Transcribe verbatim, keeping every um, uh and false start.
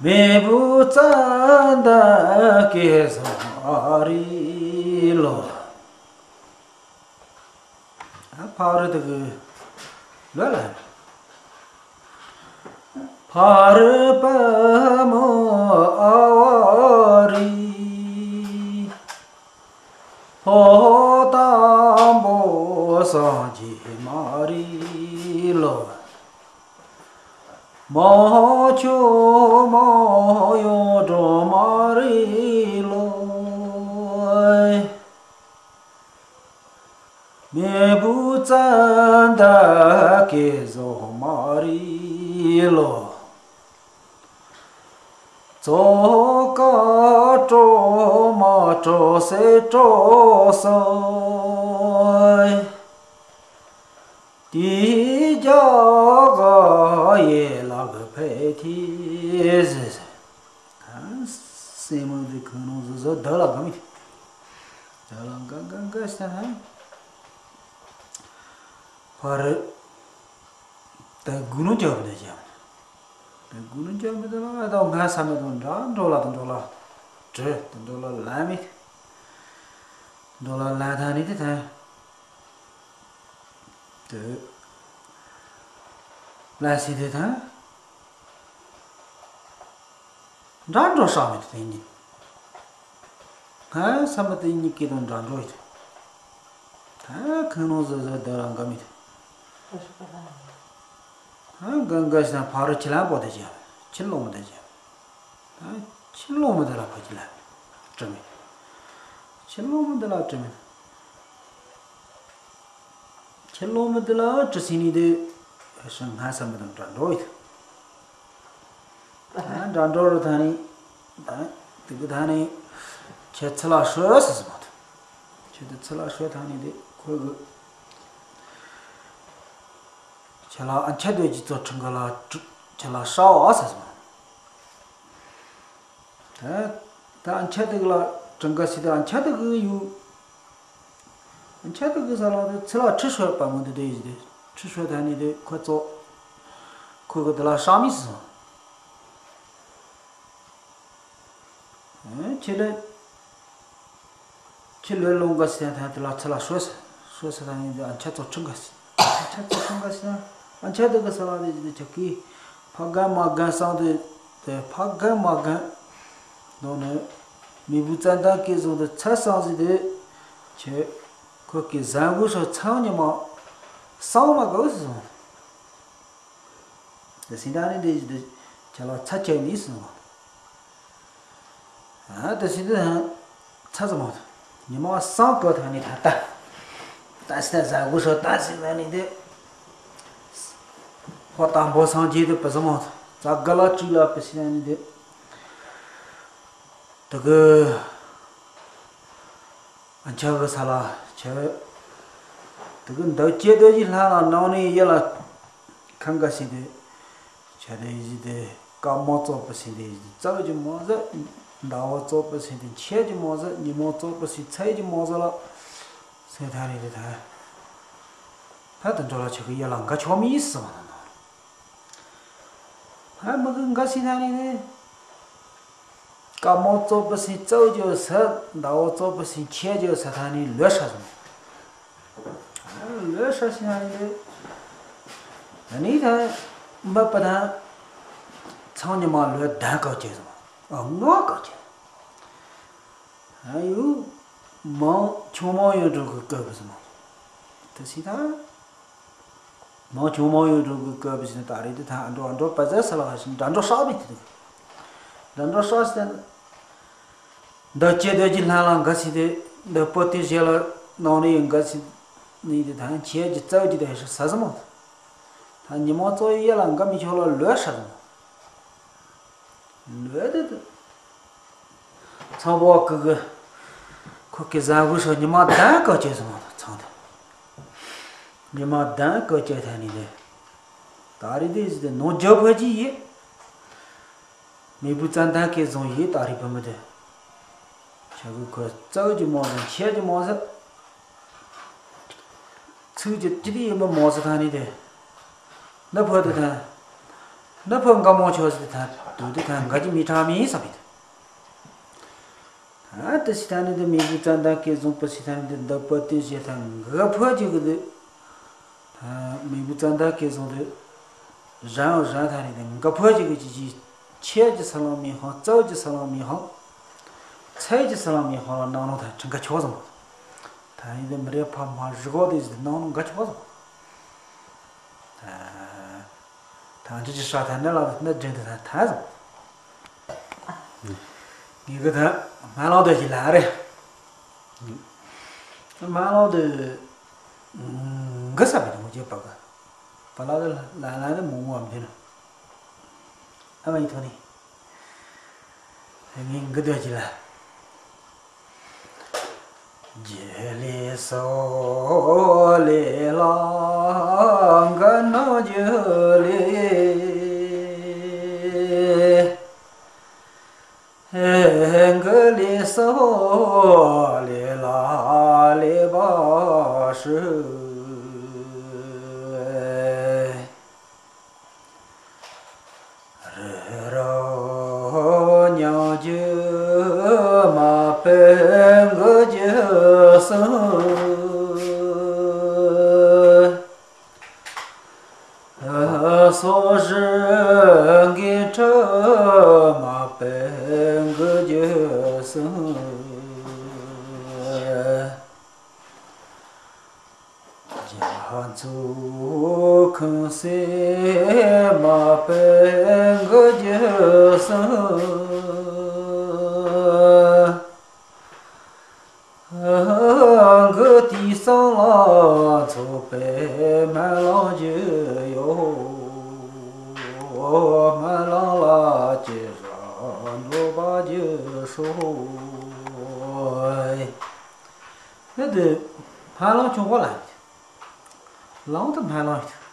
མེ་བུ་ཙན་དན་སྐལ་བཟང་མ་རི་ལོ། ཕ་རི་དེ་གི་ལོ་ལ། ཕ་རི་པདྨོ་ཨ་བ་རི། ཕོ་དམ་པོ་སངས་རྒྱས་མ་རི་ལོ། མ་ཆུང་མ་ཡོངས་གྲོང་མ་རི་ལོ། མེ་བུ་ཙན་དན་སྐལ་བཟང་མ་རི་ལོ། ཙོག་ཀ་གྲོ་མ་གྲོ་སེ་གྲོ་སོ། དེའི་རྒྱ་ག་ཡན་ལག་ཕལ་ཐི་ཟེར། སེན་མོ་འདི་ཁོ་ནང་བཟོ་བཟོ་བདག་ལ་ག་མི་བདག་ལ་ག་ག་ག་ཤ་ཧ། ཕ་རི། ད་དགུ་ནོ་རྒྱབ་ནས་རྒྱབ་ནས། ད་དགུ་ནོ་རྒྱབ་མི་ད་ལ་ད་ང་ས་མི་དང་འདྲ་འགྲོ་ལ་དང་འགྲོ་ལ། དྲི་དང་འགྲོ་ལ་ལ་མི། འགྲོ་ལ་ལ་ད་ནི་དེ་ད། དེ། ལ་སི་དེ་ད། འདྲ་འགྲོ་ཤག་མི་དེ་གཉིས། ཧ་ས་མ་དེ་གཉིས་ཀྱི་དང་འདྲ་འགྲོ་ཡི། ད་ཁང་ནང་བཟོ་བཟོ་བདག་རང་ག་མི་དེ། ཧ་ག་ག་ཤ་ཕ་རི་ཁྱི་ལ་པོ་དེ་བྱ། ཁྱི་ལོ་མི་དེ་བྱ། ད་ཁྱི་ལོ་མི་དེ་ལ་ཕ་ཁྱི་ལ། དྲི་མེད། ཁྱི་ལོ་མི་དེ་ལ་དྲི་མེད། ཁྱི་ལོ་མི་དེ་ལ་དྲི་སི་ནི་དེ། ཧ་ཤ་ང་ས་མི་དང་འདྲ་འགྲོ་ཡི། ད་འདྲ་འགྲོ་རུ་ཐ་ནི། ད་དེ་གི་ཐ་ནི། ཁྱེད་ཚི་ལ་ཤོད་ཟེར་ཟེར་མ་ཐུབ། ཁྱེད་དེ་ཚི་ལ་ཤོད་ཐ་ནི་དེ་ཁོས་གི། ཁྱེད་ལ་ཨ་ཁྱེད་དེ་ཀྱི་ཚོ་ཁྲིམས་ག་ལ་ཁྱེད་ལ་ཧྲ་བ་ཟེར་ཟེར་མ། ད་ད་ཨ་ཁྱེད་དེ་གི་ལ་ཁྲིམས་ག་སི་དེ་ཨ་ཁྱེད་དེ་གི་ཡུ། ཁྱེད་དུ་གི་ས་ལ་དེ་ཚི་ལ་ཁྲི་ཤོད་པ་མོ་དེ་དེ་ཡིན་དེ། ཁྲི་ཤོད་ཐ་ནི་དེ་ཁོ་ཚོ། ཁོ་གི་དེ་ལ་ཧྲ་མི་སི་སོང་། ཨེ་ཁྱི་ལེ། ཁྱི་ལེ་ལོང་ག་སི་ཐ་དེ་ལ་ཚི་ལ་ཤོད་སི། ཤོད་སི་ཐ་ནི་དེ་ཨ་ཁྱེད་ཚོ་ཁྲི་འགའ་སི། ཨ་ཁྱེད་ཚོ་ཁྲི་འགའ་སི། ཨ་ཁྱེད་དུ་གི་ས་ལ་དེ་དེ་ཁྱེད་ཀི། ཕ་རྒན་མ་རྒན་སང་དེ། དེ་ཕ་རྒན་མ་རྒན། དོ་ནི། མེས་པོ་ཙན་དན་སྐལ་བཟང་དེ་ཚ་སང་ཟི་དེ། ཁྱེད། ཁོ་གི་ཟན་གོ་ཤོ་ཚང་ཉི་མ། སང་མ་གོ་སི་སོང་། དེ་སིན་ད་ནི་དེ་ཞི་དེ། ཁྱེད་ལ་ཚ་ཁྱེད་ནི་སོང་། ཨ་དེ་སིན་དེ་ཧང་། ཚ་ཙམ་མོ། ཉི་མ་སང་གོ་ཐང་ནི་ད་ལྟ། ད་སི་ད་ཟན་གོ་ཤོ་ད་སིན་ད་ནི་དེ། ཧོ་དང་པོ་སང་རྒྱས་དེ་པི་ཟི་མོ། ཙ་ག་ལ་ཅི་ལ་པི་སིན་ད་ནི་དེ། དེ་གི། ཨ་ཆ་གི་ས་ལ་ཆ། དེ་གི་འདབ་ཀྱི་འདབ་ཀྱི་ལྷ་ལ་ནང་ནས་ཡེ་ལ། ཁང་ག་སི་དེ། ཆ་དེ་ཡི་དེ་ཀ་མོ་ཙོག་པ་སི་དེ་ཡི་དེ་ཙག་གི་མོ་ཟ། ཟླ་བ་ཙོག་པ་སི་དེ་ཆེ་གི་མོ་ཟ། ཉི་མོ་ཙོག་པ་སི་ཚེ་གི་མོ་ཟ་ལ། སེ་ཐ་རེ་དེ་ཐ། ད་དེ་འགྲོ་ལ་ཆ་གི་ཡེ་ལ་འགའ་ཆོ་མི་ཡི་སི་མ་ན་ན། ཧ་མི་གི་འགའ་སི་ཐ་ནི་ནི། ཀ་མོ་ཙོག་པ་སི་ཙོག་ཅོ་ས། ཟླ་བ་ཙོག་པ་སི་ཆེ་ཅོ་ས་ཐ་ནི་ལོས་ཧྲ་སོང་། ལོས་ཧྲ་སི་ཐ་ནི་ནི། ད་ནི་ཐ། མ་པ་ཐ། ཚང་ཉི་མ་ལོས་ལྡན་ཀ་ཅེ་སོང་། ཨ་ངོ་ཀ་ཅེ། ཨ་ཡུ། མང་ཆུང་མང་ཡོད་འགྲོ་གི་ཀ་གི་སོང་། ད་སི་ཐ། མང་ཆུང་མང་ཡོད་འགྲོ་གི་སྐབས་བཞིན་ད་རེས་དེ་ཐང་འགྲོ་འགྲོ་པ་ཟ་ས་ལ་ཧ་ཤིང་འདྲ་འགྲོ་ཧྲག་པའི་དེ་འདྲ་འགྲོ་ཧྲག་ཟེར། འདི་ལྕེ་འདོད་ཀྱི་ལྷ་ལ་འགའ་སི་དེ། འདི་པོ་ཏི་ཞེ་ལ་ནང་ནས་འགའ་སི་ནི་དེ་ཐང་ཁྱེད་ཀྱི་རྩ་བ་ཀྱི་དེ་ཧ་ཤ་ས་ས་མོ། ད་ཉི་མ་ཚོ་ཡི་ཡ་ལ་འགའ་མི་ཆོག་ལ་ལོས་ཧྲ་ས་མོ། ལོས་དེ་དེ། ཚང་པོ་ཀི་གི། ཁོ་ཀི་ཟ་གུ་ཤོ་ཉི་མ་དན་ཀ་ཅེ་སོང་ཚང་དེ། ཉི་མ་དན་ཀ་ཅེ་ཐ་ནི་དེ། ད་རེས་དེ་ཟི་དེ་ནོ་ཇོ་ཕ་ཅི་ཡི། མེས་པོ་ཙན་དན་སྐལ་བཟང་ཡི་ད་རེས་བུ་མི་དེ། ཆ་གི་ཁོ་རྩ་བ་ཀྱི་མོ་ཟ་ཁྱེད་ཀྱི་མོ་ཟ། ཚིག་གི་ཅི་དེ་ཡིན་པ་མོ་ཟ་ཐ་ནི་དེ། ན་ཕོ་དེ་ཐ། ནི་ཕུ་འགའ་མང་ཆོག་ཟེར་ཐལ། དོན་དུ་ཐལ་འགའ་ཅི་མི་ཁྲ་མི་བསམ་པའི་དོན། ཨ་ཏི་སི་ཐ་ནི་འདི་མེ་བུ་ཙན་དན་སྐལ་བཟང་པོ་སི་ཐ་ནི་འདི་འདི་པོ་ཏི་ཞེ་ཐ་འགའ་ཕུ་ཅིག་གི་འདི། མེ་བུ་ཙན་དན་སྐལ་བཟང་འདི་གཞན་འོ་གཞན་ཐ་ནི་འདི་འགའ་ཕུ་ཅིག་གི་ཅི་ཅི་ཆེ་ཅི་ས་ལང་མི་ཧང་ཙའུ་ཅི་ས་ལང་མི་ཧང་ཚའི་ཅི་ས་ལང་མི་ཧང་ལ་ནང་ལོང་ཐ་ཁྲི་འགའ་ཆོག་ཙམ། ཐ་ནི་འདི་མི་རེ་ཕ་མ་བཞི་གོ་དེ་ཅི་ནང་ལོང་འགའ་ཆོག་ཙམ། ཐང་ཅི་ཅི་ཧྲ་ཐ་ནི་ལ་ནི་དྲན་དུ་ཐ་ཐ་ཟིན། ངེད་ཀྱི་ད་སྨོན་ལམ་དུ་ཞིག་ལ་རེད། སྨོན་ལམ་དུ་འགི་ས་བི་དུ་མོ་ཅེ་པ་གི་པ་ལ་ལ་ལ་ནི་མོ་མོ་བ་མི་ཐུན་ཨ་མ་ཡི་ཐོག་ནི་ངེད་འགི་དུ་ཞིག་ལ། རྒྱུ་ལས་སོ་ལས་ལ་འགལ་ནོ་རྒྱུ་ལས། འགལ་ལས་སོ་ལས་ལ་ལས་པ་ཧྲི། རི་རབ་ཉམས་རྒྱུད་མ་སྤེལ་འགུལ་རྒྱུ་གསུམ། སོ་རི་འགན་འཁྲི་མ་སྤེལ་འགུལ་རྒྱུ་གསུམ། རྒྱ་མཚོ་ཁུང་སེ་མ་སྤེལ་འགུལ་རྒྱུ་གསུམ། འགུལ་དུས་སང་ལ་ཚོགས་པའི་སྨོན་ལམ་རྒྱུ་ཡོད། སྨོན་ལམ་ལ་ཅི་བཞག་འགྲོ་བ་རྒྱུ་ཧྲོ། ཨེ་དེ་སྨོན་ལམ་ཆུང་བ་ལ། ལམ་དུ་སྨོན་ལམ་ཡོད།